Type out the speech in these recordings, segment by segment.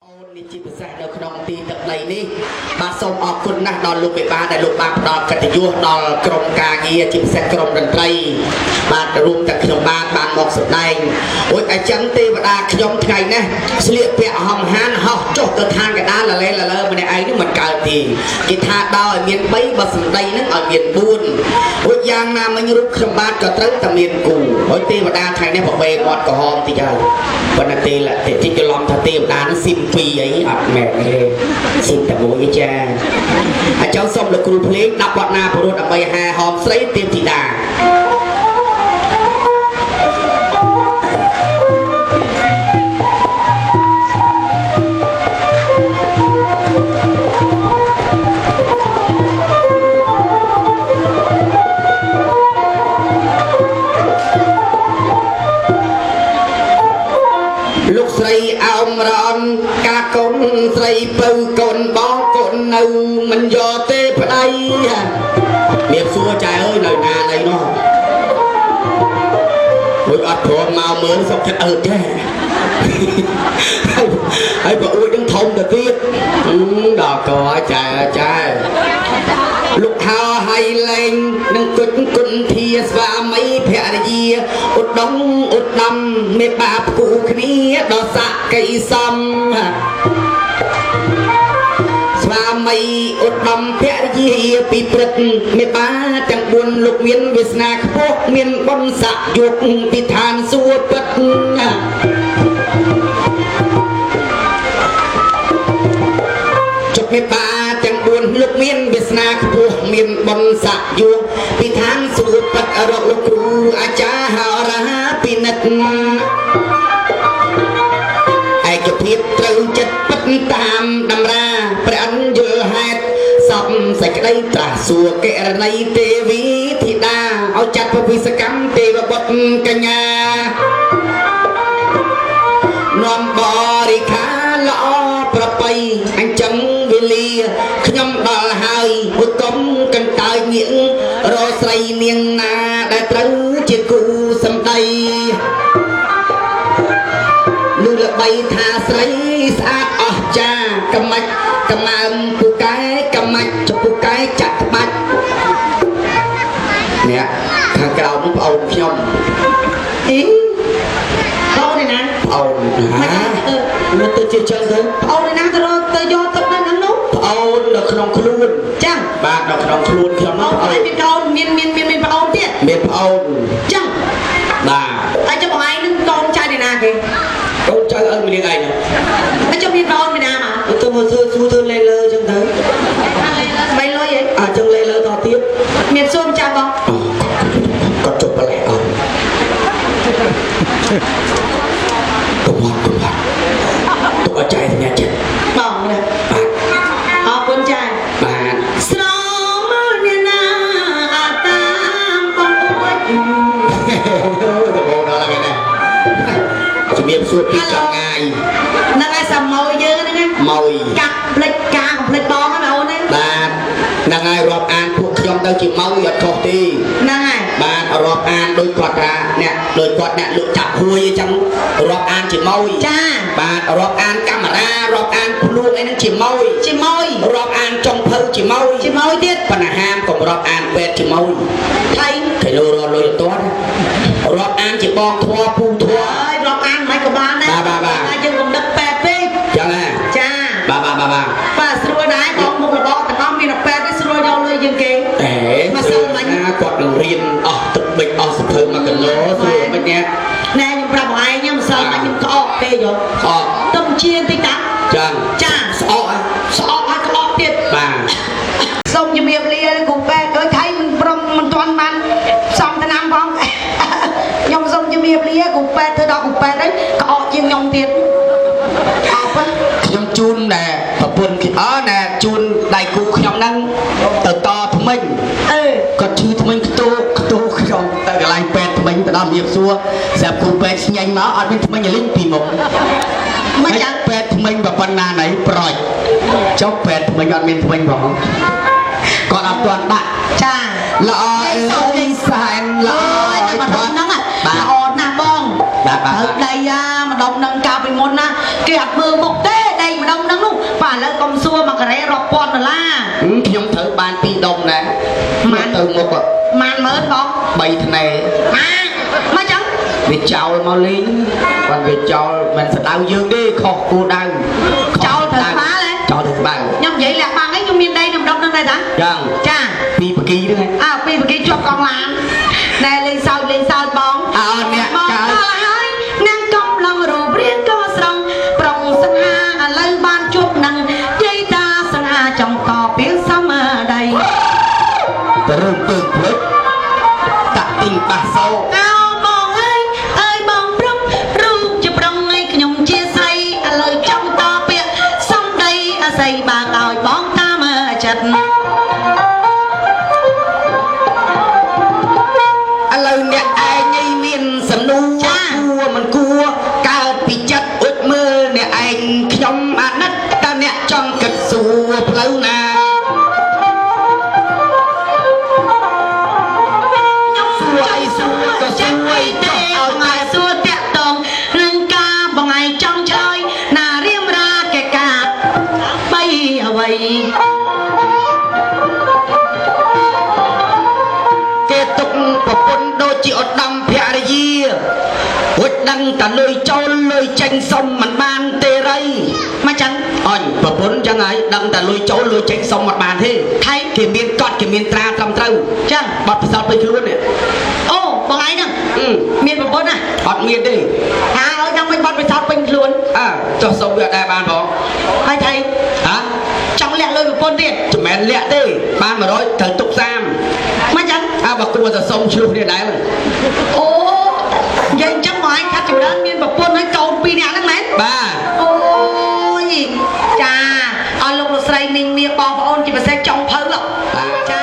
អូននេះជាពិសេសនៅក្នុងទីទឹកដីនេះបាទសូមអរគុណណាស់ដល់លោកមេបាដែលលោកបានផ្ដល់កិត្តិយសដល់ក្រុមការងារជាពិសេសក្រុមតន្ត្រីបាទរួមទាំងខ្ញុំបាទបានមកសម្ដែងអូយអញ្ចឹងទេវតាខ្ញុំថ្ងៃនេះស្លៀកពាក់ហំហានហោះចុះទៅឋានកដាលលេលលើម្នាក់ឯងនេះមិនកើតទេគេថាដល់ឲ្យមាន3បើសម្ដីហ្នឹងឲ្យមាន4រួចយ៉ាងណាមិញរូបខ្ញុំបាទក៏ត្រូវតែមានគូហើយទេវតាថ្ងៃនេះបបេមាត់ក្រហមតិចហើយប៉ុន្តែទេលតិចច្រឡំថាទេវតាហ្នឹងស៊ីម2អីអត់មែនទេស៊ីមតែមួយទេចាអញ្ចឹងសូមលោកគ្រូភ្លេងដាក់បទណាព្រោះដើម្បីហែហោមស្រីទេពធីតាលោកស្រីអោមរនកាកូនស្រីពៅកូនបងកូននៅមិនយកទេប្តីមៀបសួរចែអើយនៅណាណីនោះរួចអត់ព្រមមកមើលសុកចិត្តអើទេហើយហើយបើអួយនឹងធំទៅទៀតដល់កចែចែលោកហៅឲ្យលែងនឹងគុជគុណធាស្វាមីភរិយាឧត្តមឧត្តមមេបាផ្គូគ្នាដល់សក្កិសំស្វាមីឧត្តមភរិយាពីព្រឹកមេបាទាំង4លោកមានវាសនាខ្ពស់មានបុណ្យស័ក្តិយកពីឋានសួគ៌ពិតជុកមេបាទាំង4លោកមានវាសនាខ្ពស់មានបុណ្យស័ក្តិយកពីឋានសួគ៌ពិតរកលោកគ្រូអាចារ្យហោរាពិនិត្យឯកភាពត្រូវចិត្តពិតតាមតម្រាព្រះអង្គយល់ហេតុសពសេចក្តីត្រាស់សួរកិរណីទេវីធីតាឲ្យចាត់ពវិសកម្មទេវបុត្រកញ្ញានាំបរិខាល្អប្រពៃអញ្ចឹងវេលាខ្ញុំដល់ហើយឧត្តមកន្តើយញៀងរស្រីនាងណាដែលត្រូវជាគូសម្ដីលឺល្បីថាស្រីស្អាតអស្ចារ្យកម៉ាច់កម៉ើមពូកែកម៉ាច់ចពូកែចាក់ក្បាច់អ្នកខាងក្រៅនោះប្អូនខ្ញុំ អីប្អូនឯណា ប្អូនណាមិនទៅជាចឹងទៅ ប្អូនឯណាទៅរកទៅយកទឹកនៅហ្នឹងនោះ ប្អូននៅក្នុងខ្លួន ចឹង បាទនៅក្នុងខ្លួនខ្ញុំ ប្អូ នោះប្អូន នឯងមានកូនមានមានមានមានប្អូនទៀត មានប្អូន ចឹង បាទ ហើយចុះបងឯងនឹងកូនចៅឯណាគេ កូនចៅឪម្នាក់ឯង ហើយចុះមានប្អូនពីណាមក ទៅមកសួរសួរធ្វើលេលើចឹងទៅ បីលុយហី អញ្ចឹងលេលើតទៀត មានសួរម្ចាស់បង គាត់ជប់ប្រឡេះអត់កុំកុំទុកឲ្យចែកញ៉ាចិត្ត បងណា បាទ អរគុណចា បាទ ស្រមអ្នកណាអតាមបងអួច ទៅបងដល់ហើយណាជំរាបសួរពីចងាយ ហ្នឹងហើយសាម៉ួយយើងហ្នឹងណា ម៉ួយ កាក់ផ្លិចកាកំផ្លិចបងហ្នឹងអូនណា បាទហ្នឹងហើយរាប់អានពួកខ្ញុំទៅជាម៉ួយអត់ខុសទេ ហ្នឹងហើយ បាទរាប់អានដោយគាត់ថាអ្នកដោយគាត់អ្នកលក់ចាប់ហួយអញ្ចឹងរាប់អានជាម៉ួយ ចា បាទរាប់អានកាមេរ៉ារាប់អានភ្លួងអីហ្នឹងជាម៉ួយ ជាម៉ួយ រាប់អានចុងភៅជាម៉ួយ ជាម៉ួយទៀត ប៉ុន្តែហាមកុំរាប់អានពេទ្យជាម៉ួយ ថៃ គីឡូរលុយអត់ទាន់រាប់អានជាបងធွာពូធွာ អើយរាប់អានមិនក៏បានដែរ បាទបាទ តែយើងកុំដឹកពេទ្យពេក ចឹងហ៎ ចា បាទបាទបាទបាទ បាទស្រួលដែរបងមុខរបរទាំងអស់មានតែពេទ្យទេស្រួលយកលុយជាងគេ អេ មកសល់មិញ ណាគាត់នឹងរៀនអស់ទឹកបិចអស់សភើមកគីឡូស្រួលមិនអ្នក ណែខ្ញុំប្រាប់បងឯងខ្ញុំម្សិលមិញខ្ញុំក្អកទេយក អក ទុំជាបន្តិចតា ចឹង ចា ស្អកហ៎ ស្អកហើយក្អកទៀត បាទ សូមជំរាបលាគ្រូពេទ្យអើយថៃមិនព្រមមិនទាន់បានផ្សំថ្នាំផងខ្ញុំសូមជំរាបលាគ្រូពេទ្យធ្វើដល់គ្រូពេទ្យហ្នឹងក្អកជាងខ្ញុំទៀតអបហ៎ ខ្ញុំជូនណែប្រពន្ធគេអណែជូនដៃគូខ្ញុំហ្នឹងទៅតថ្មិញ អឺ គាត់ឈឺថ្មិញខ្ទោខ្ទោខ្ញុំទៅកន្លែងពេទ្យថ្មិញទៅដល់ជំរាបសួរស្រាប់គ្រូពេទ្យស្ញែងមកអត់មានថ្មិញលីងពីមុខ មិនចឹង ពេទ្យថ្មិញប៉ុណ្ណាណៃប្រូចចុះពេទ្យថ្មិញអត់មានថ្មិញផងគាត់អត់ទាន់ដាក់ ចា ល្អអើយសែនល្អ អើយតែម្ដុំហ្នឹង បាទ ល្អណាស់បង បាទបាទ ត្រូវដីអាម្ដុំហ្នឹងកាលពីមុនណាគេអត់មើលមុខទេដី បាន2ដុំណាទៅមុខ ម៉ានម៉ឺនបង 3ថ្នេ ម៉ាមកចឹង វាចោលមកលេងបានវាចោលមិនស្ដៅយើងទេខុសគោលដៅ ចោលត្រូវក្បាលហ៎ ចោលត្រូវក្បាល ខ្ញុំនិយាយលាក់បាំងអីខ្ញុំមានដីនៅម្ដុំហ្នឹងដែរតា ចឹង ចា ពីបកីហ្នឹង អើពីបកីជាប់កង់ឡានណែលេងសើចលេងសើចបង អើអ្នក បង កើត ដល់ហើយនាងកំឡងរូបរាងក៏ស្រង់ប្រុងសង្ហាឥឡូវបានជួបនឹងយាយតាសង្ហាចង់តពីសមដី ទៅរឿងពើភ្លេចតាក់ទីងបាសោ អោបងអើយអើយបងប្រុងរូបជាប្រុងឯខ្ញុំជាស្រីឥឡូវចង់តពាក្យសំដីអាស័យបើកឲ្យបងតាមចិត្ត ឥឡូវអ្នកឯងឯងមានសំណួរគួរមិនគួរកើតពីចិត្តអុចមើលអ្នកឯងខ្ញុំអាណិតតើអ្នកចង់គិតសួរផ្លូវណា ខ្ញុំ សួរអីសួរក៏សួរ អីទេបងឯងសួរតាក់តងនឹងការបងឯងចង់ឆ្លើយណារៀមរាកេកាបីអ្វី គេទុកប្រពន្ធដូចជាឧត្តមភរិយារួចដឹងតែលុយចូលលុយចេញសុំមិនបានទេរៃ មកចឹង អញប្រពន្ធចឹងហើយដឹងតែលុយចូលលុយចេញសុំអត់បានទេ ថៃ គេមានកត់គេមានត្រាត្រឹមត្រូវ ចឹង បាត់ពិសោធន៍ពេញខ្លួននេះ អូបងឯងហ្នឹង អឺ មានប្រពន្ធណា អត់មានទេ ថាឲ្យចាំមិនបាត់ពិសោធន៍ពេញខ្លួន អើចុះសុំវាអត់ដែរបានផង ហើយថៃ ហ៎ ចង់លាក់លុយប្រពន្ធទៀត ចំណែនលាក់ទេបាន100ត្រូវទុក30 មកចឹង អើបើគួរតែសុំឆ្លោះគ្នាដែរហ្នឹង អូនិយាយអញ្ចឹងបងឯងខាត់ចម្រើនមានប្រពន្ធហើយកូនពីរនាក់ហ្នឹងមែន បាទ អូយចាអស់លោកលោកស្រីមីងមៀបងប្អូនជាពិសេសចុងភៅហ៎ចា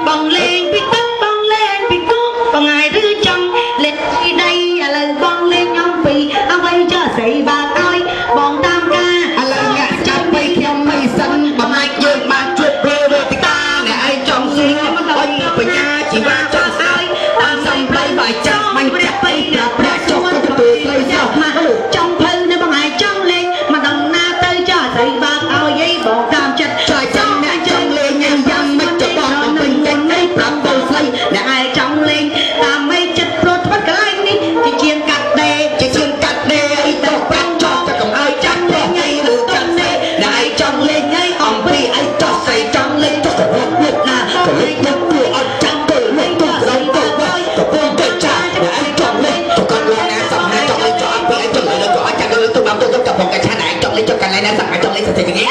បងលេងពីទឹកបងលេងពីគោកបងឯងឬចង់លេងពីដីឥឡូវបងលេងអំពីអ្វីចោះស្រីបាក់ឲ្យបងតាមការ ឥឡូវអ្នកចាំបីខ្ញុំមិនសិនបំណាច់យើងបានជួបលើវេទិកាអ្នកឯងចង់សួរអញបញ្ញាជីវ៉ាចង់ស្អើយតាមសំដីបាយចាំបាញ់ព្រះបីដល់ព្រះចុះទៅពេលស្រីសោះ មកចង់ភៅនៅបងឯងចង់លេងមកដល់ណាទៅចោះស្រីបាក់ឲ្យយាយបងតាមចិត្ត ចើចាំអ្នកចង់លេងញ៉ាំយ៉ាងមិនចបោះបំពេញចេញនេះប្រាប់ទៅស្រី អ្នកឯងចង់លេងតាមឯចិត្តព្រោះត្បិតកន្លែងនេះជាជាងកាត់ដេរ ជាជាងកាត់ដេរអីទៅប្រាក់ចោះតែកុំឲ្យចាំប្រហែលឬកាត់ដេរអ្នកឯងចង់លេងអីអំពីអីចោះស្រីចង់លេងចោះទៅរកលុបណាក៏លេងទៅគួរអត់ចាំទៅលុបទៅក្រោមទៅវិញទៅពងទៅចាអ្នកឯងចង់លេងទៅគាត់លណាសំណាចង់លេងចោះអំពីអីចង់លេងក៏អត់ចាំទៅទៅបានទៅទៅកំពុងកាឆាអ្នកឯងចង់លេងចោះកន្លែងណាសំណាចង់លេងទៅទៅនេះ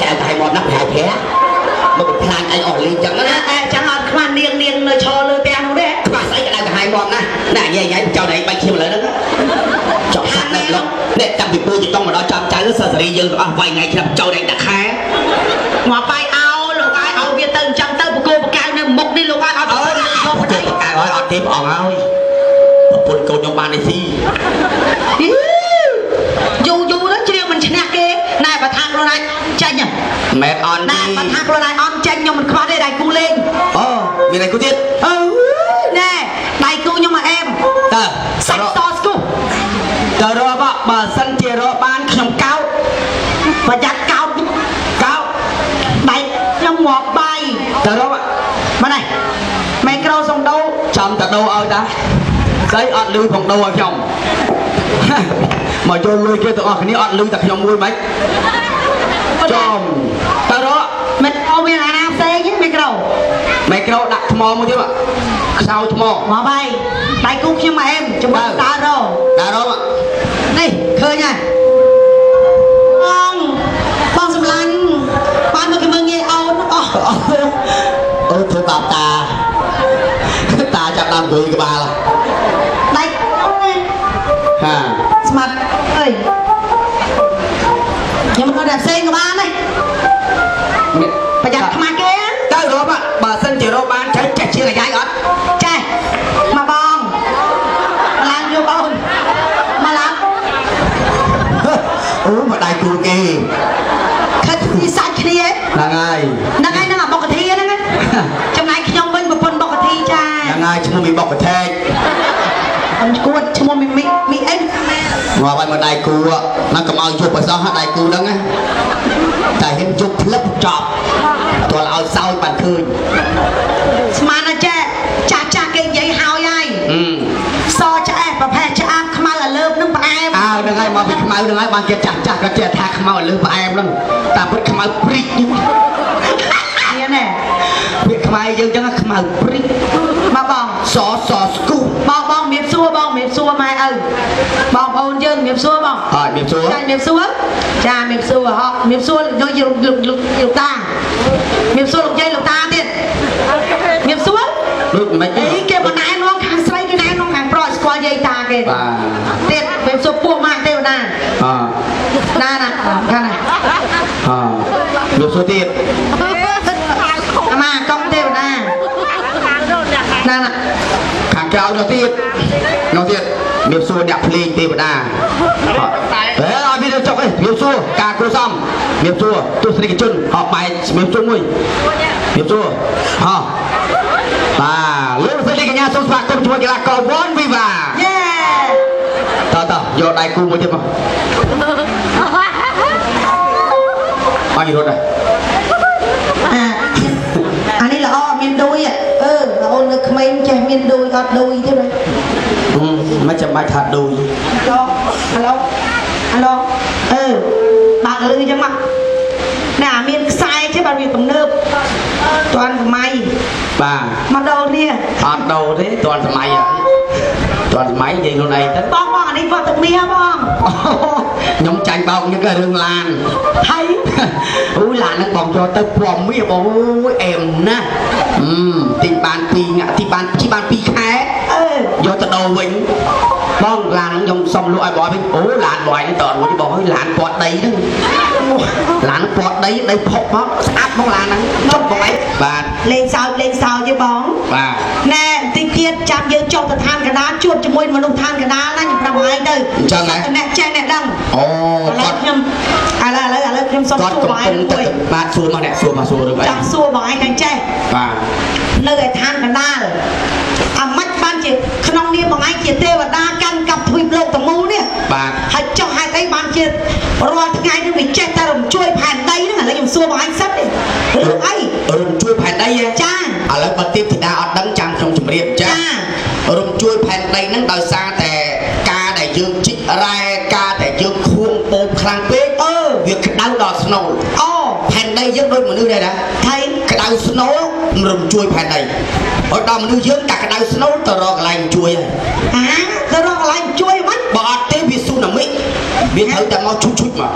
កែតែមកណាស់ប្រហែលភែមកបំផ្លាញអីអស់លេងចឹងណា តែចឹងអត់ខ្វះនាងនាងនៅឈរលើផ្ទះនោះទេ ខ្វះស្អីក៏ដៅក្រហាយមកណាណាយាយយាយចៅណៃបាច់ឈាមឥឡូវហ្នឹងចောက်សាក់នៅលោកនេះតាំងពីពូជតង់មកដល់ចាំចៅសិស្សសេរីយើងទាំងអស់វាយថ្ងៃឆ្នាំចៅណៃដាក់ខែ មកបាយអោលោកឲ្យឲ្យវាទៅអញ្ចឹងទៅបកគោបកៅនៅមុខនេះលោកឲ្យឲ្យ អើ យក ប្រ ប្តី ពន្ធកៅហើយអត់ទេព្រះអង្គហើយប្រពន្ធកូនខ្ញុំបាននេះស៊ី យូរយូរទៅជ្រៀងមិនឈ្នះគេណែបើថាខ្លួនឯងចាញ់ មែនអន់ ណែបើថាខ្លួនឯងអន់ចាញ់ខ្ញុំមិនខ្វះទេដៃគូលេង អូមានអីគូទៀត អើណែដៃគូខ្ញុំមកអែម តើ សាច់សស្គូ តើរកបើសិនជារកបានខ្ញុំកោត ប្រយ័ត្នកោត កោត ដៃខ្ញុំងាប់បាយ តើរក មកនេះមីក្រូសុំដូរ ចាំតដូរឲ្យតាស្អីអត់លឺផងដូរឲ្យខ្ញុំមកចូលលុយគេទាំងអស់គ្នាអត់លឺតែខ្ញុំមួយមិនចំតើរក មិនអូមានអាណាផ្សេងទេមីក្រូ មីក្រូដាក់ថ្មមួយទៀតខ្សោយថ្ម មកបាយដៃគូខ្ញុំមកអែមជាមួយតារោ តារោ នេះឃើញហើយបងបងសម្លាញ់បានមកគេមើលងាយអូនអស់ អូធ្វើបាបតាតាចាប់ដើមអង្គុយក្បាល ដៃអូន ហា ស្មាត់អើយខ្ញុំក៏តែផ្សេងក៏បានដែរប្រយ័ត្នខ្មាស់គេណា តើរកបើសិនជារកបានចេះចេះជាអាយ៉ៃអត់ ចេះមកបងមកឡើងយកអូនមកឡើង អូមកដៃគូគេ ខិតស៊ីសាច់គ្នា ហ្នឹងហើយ ហ្នឹងហើយហ្នឹងអាបុកកធីហ្នឹងណាចំណែកខ្ញុំវិញប្រពន្ធបុកកធីចា ហ្នឹងហើយឈ្មោះមីបុកប្រថេក ខ្ញុំឈួតឈ្មោះមីមីមីអី ងាប់ហើយមកដៃគូហ្នឹងកុំឲ្យយប់ឲ្យសោះដៃគូហ្នឹងណាតែហ៊ានយប់ផ្លឹបចប់ទល់ឲ្យសោយបានឃើញ ស្មានតែចេះចាស់ចាស់គេនិយាយហើយហើយ អឺ សឆ្អេះប្រផេះឆ្អាបខ្មៅអាលើបនឹងផ្អែម អើហ្នឹងហើយមកពីខ្មៅហ្នឹងហើយបានគេចាស់ចាស់គាត់ចេះថាខ្មៅឲ្យលើផ្អែមហ្នឹងតែពិតខ្មៅព្រិច មានទេ ពាក្យខ្មែរយើងចឹងខ្មៅព្រិច មកបង សសស្គូ បងបងមានសួរបងមានសួរម៉ែឪបងប្អូនយើងមានសួរបង អត់មានសួរ ចាមានសួរចាមានសួរហ៎មានសួរលោកលោកលោកលោកតាមានសួរលោកយាយលោកតាទៀតមានសួរ ដូចមិន អីគេមកណែនាំខាងស្រីគេណែនាំខាងប្រុសឲ្យស្គាល់យាយតាគេ បាទ ទៀតមានសួរពោះម៉ាក់ទេវតា អ ណាណាខាងណា អមានសួរទៀត អាម៉ាកុំទេវតាណាណា ខាងក្រៅនោះទៀតនោះទៀតមានសួរអ្នកភ្លេងទេវតាហេអត់មានចុកអីមានសួរការគ្រូសំមានសួរទស្សនិកជនហោបែកមានសួរមួយមានសួរហោបាទលោកស្រីកញ្ញាសូមស្វាគមន៍ជាមួយកីឡាករវ៉ាន់វីវ៉ា យេ តោះតោះយកដៃគូមួយទៀតមកអញរត់ដែរ អាអានេះល្អមានដូចអឺអូននៅក្មេងចេះមានដូចអត់ដូចទេណា មិនចាំបាច់ថាដូច ចុះអាឡូអាឡូអឺបើកលឺចឹងមកណែអាមានខ្សែទេបើវាទំនើបតាន់សម័យ បាទ មកដល់នេះ អត់ដូរទេតាន់សម័យហើយតាន់សម័យនិយាយខ្លួនឯងទៅ បងបងអានេះវត្តទឹកមាសបង ខ្ញុំចាញ់បោកនេះក៏រឿងឡាន ថៃ អូយឡានហ្នឹងបងយកទៅពំមាសបងអូយអែមណាស់អឺទិញបាន2ថ្ងៃទីបានជិះបាន2ខែ អឺ យកទៅដូរវិញបងឡានហ្នឹងខ្ញុំសុំលក់ឲ្យបងវិញអូឡានបងឯងតអត់រួចទេបងអើយឡានពណ៌ដីហ្នឹងឡានពណ៌ដីដីផុកមកស្អាតមកឡានហ្នឹងចុះបងឯងបាទ លេងសើចលេងសើចទេបង បាទ ណែបន្តិចទៀតចាំយើងចុះទៅឋានកណ្ដាលជួបជាមួយមនុស្សឋានកណ្ដាលណាខ្ញុំប្រាប់បងឯងទៅ អញ្ចឹងហ៎ អ្នកចេះអ្នកដឹង អូ ឥឡូ គាត់ វខ្ញុំឥឡូវឥឡូវឥឡូវខ្ញុំសុំ គាត់ សួរ កំ បងឯង ពុងតែ មួយ បាទសួរមកអ្នកសួរមកសួររឿងអី ចង់សួរបងឯងខាងចេះ បាទ នៅឯឋានកណ្ដាលអាម៉េចបានជាក្នុងនាមបងឯងជាទេវតាកាន់កាប់ទ្វីបលោកទាំងមូលនេះ បាទ ហើយចុះហេតុអីបានជារាល់ថ្ងៃនេះវាចេះតែរំជួយផែនដីហ្នឹងឥឡូវខ្ញុំសួរបងឯងសិនទេរឿងអី រំជួយផែនដីហ៎ ចា ឥឡូវបើទៀបធីតាអត់ដឹងចាំខ្ញុំជម្រាបចា ចា រំជួយផែនដីហ្នឹងដោយសារតែការដែលយើងជីករ៉ែការដែលយើងខួងបូមខ្លាំងពេក អឺ វាក្តៅដល់ស្នូល អូ ផែនដីយើងដូចមនុស្សដែរណា ថៃ ក្តៅស្នូលរំជួយផែនដីឲ្យដល់មនុស្សយើងតែក្តៅស្នូលទៅរកកន្លែងជួយហើយ អាទៅរកកន្លែងជួយហ្មង បើអត់ទេវាស៊ូណាមិវាត្រូវតែមកឈុចឈុចមក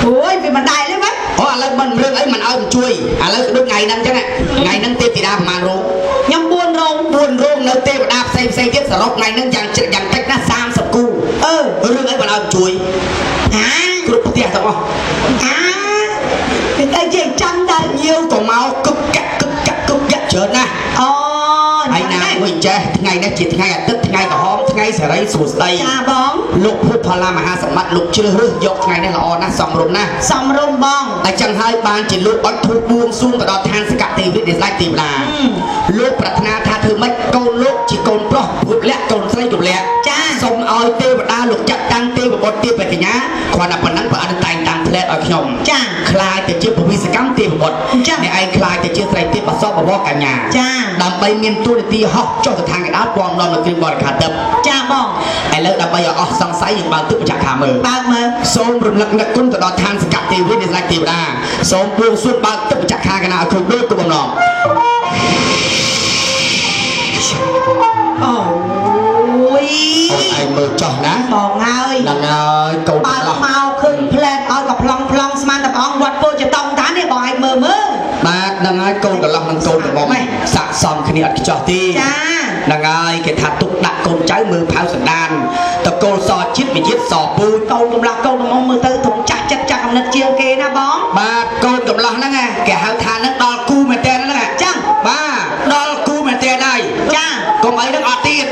អូយវាមិនដែរទេហ្មង អូឥឡូវមិនរឿងអីមិនឲ្យមិនជួយឥឡូវដូចថ្ងៃហ្នឹងអញ្ចឹងថ្ងៃហ្នឹងទេពធីតាប្រហែលរោង ខ្ញុំ4រោង 4រោងនៅទេវតាផ្សេងផ្សេងទៀតសរុបថ្ងៃហ្នឹងយ៉ាងចិត្តយ៉ាងតិចណា30គូ អឺ រឿងអីមិនឲ្យមិនជួយ អា គ្រប់ផ្ទះទាំងអស់ អាវាទៅជាចាំទៅ ញៀវក៏មកគឹកកាក់គឹកកាក់គឹកកាក់ច្រើនណាស់ អូ ហើយណាមួយចេះថ្ងៃនេះជាថ្ងៃអាទិត្យថ្ងៃក្រហមថ្ងៃសេរីសួស្តី ចាបង លោកពុទ្ធផល្លាមហាសម្បត្តិលោកជ្រើសរើសយកថ្ងៃនេះល្អណាស់សមរម្យណាស់ សំរុំបង តែចឹងហើយបានជាលោកអត់ធូបបួងសួងទៅដល់ឋានសកទេវិទ្យាស្ដេចទេវតាលោកប្រាថ្នាថាធ្វើម៉េចកូនលោកជាកូនប្រុសរូបលក្ខកូនស្រីរូបលក្ខ ចា សូមឲ្យទេវតាលោកចាត់តាំងទេវបុត្រទេពកញ្ញាគ្រាន់តែប៉ុណ្ណឹងព្រះអង្គតែងតាំងផ្លែតឲ្យខ្ញុំ ចា ខ្លាយទៅជាពវិសកម្មទេវបុត្រ អញ្ចឹង អ្នកឯងខ្លាយទៅជាស្រីទេពបសពបវរកញ្ញា ចា ដើម្បីមានទួនាទីហោះចុះទៅឋានកណ្ដាលពំនាំនៅគ្រឿងបរិក្ខារទឹក ចាបង ឥឡូវដើម្បីឲ្យអស់សង្ស័យយើងបើកទឹកម្ចាស់ខាមើល បើកមើល សូមរំលឹកនឹកគុណទៅដល់ឋានសកទេវិទ្យាស្ដេចទេវតាសូមបួងសួងបើកទឹកម្ចាស់ខាកណាឲ្យគ្រប់ដូចគុំបំណង អូយ អូនឯងមើលចោះណា បងហើយ ហ្នឹងហើយកូន បើក ទាំងអស់ មកឃើញផ្លែតឲ្យកប្លង់ប្លង់ស្មានតែព្រះអង្គវត្តពោធិចតុងតានេះបងឯងមើលមើល បាទហ្នឹងហើយកូនកន្លោះនិងកូនក្រមុំស័កសមគ្នាអត់ខ្ចោះទេ ចា ហ្នឹងហើយគេថាទុកដាក់កូនចៅមើលផៅសណ្ដានតកូលសជាតិវិជាតិសពូជ កូនកំឡោះកូនកំមុំមើលទៅធំចាស់ចិត្តចាស់កំណត់ជាងគេណាបង បាទកូនកំឡោះហ្នឹងគេហៅថាហ្នឹងដល់គូមែនតើហ្នឹង ចឹង បាទដល់គូមែនតើហើយ ចា កុំអីហ្នឹងអត់ទៀត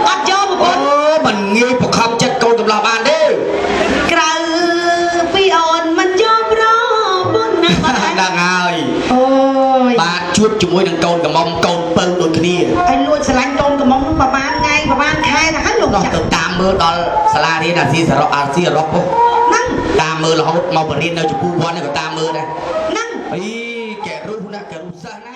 អត់យកប្រព អូ ន្ធ មិនងាយបខំចិត្តកូនកំឡោះបានទេ ក្រៅពីអូនមិនយកប្រពន្ធណាបង ហ្នឹងហើយ អូយ បាទជួបជាមួយនឹងកូនកំមុំកូនពៅដូចគ្នា ឲ្យលួចស្រឡាញ់កូនកំមុំប្រហែលថ្ងៃប្រហែលខែទៅហើយលោក នោះ ចា ទៅតាម មើលដល់សាលារៀនអាស៊ីសរុបអាស៊ីអឺរ៉ុបហ៎ ហ្នឹង តាមមើលរហូតមកបរៀននៅចំពោះវត្តនេះក៏តាមមើលដែរ ហ្នឹង អីកែរុះណាកែរុះសិស្សណា